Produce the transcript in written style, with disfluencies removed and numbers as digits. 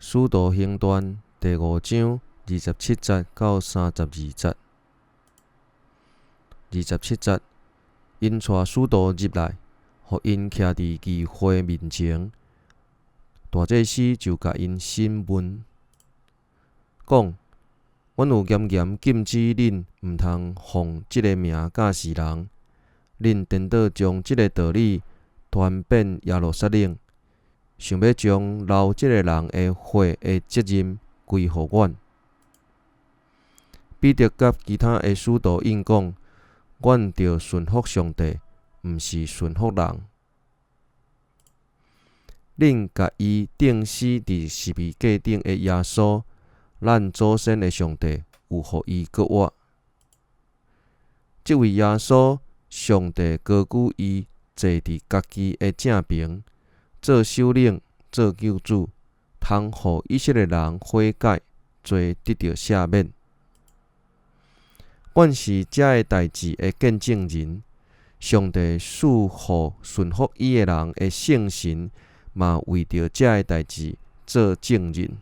使徒行傳第五章二十七節到三十二節。二十七節，𪜶帶使徒入來，予𪜶徛佇議會面前。大祭司就共𪜶審問，講：阮有嚴嚴禁止恁毋通奉這个名教示人，恁顛倒將這个道理傳遍耶路撒冷，想欲將流這个人的血的責任歸予阮。彼得佮其他的使徒應講：阮著順服上帝，毋是順服人。恁共伊釘死佇十字架頂的耶穌，咱祖先的上帝有予伊閣活。這位耶穌，上帝高舉伊坐佇家己的正爿，做首領，做救主，通予以色列人悔改，罪得著赦免。阮是這个代誌的見證人，上帝賜予順服伊的人的聖神，嘛為著這个代誌做證人。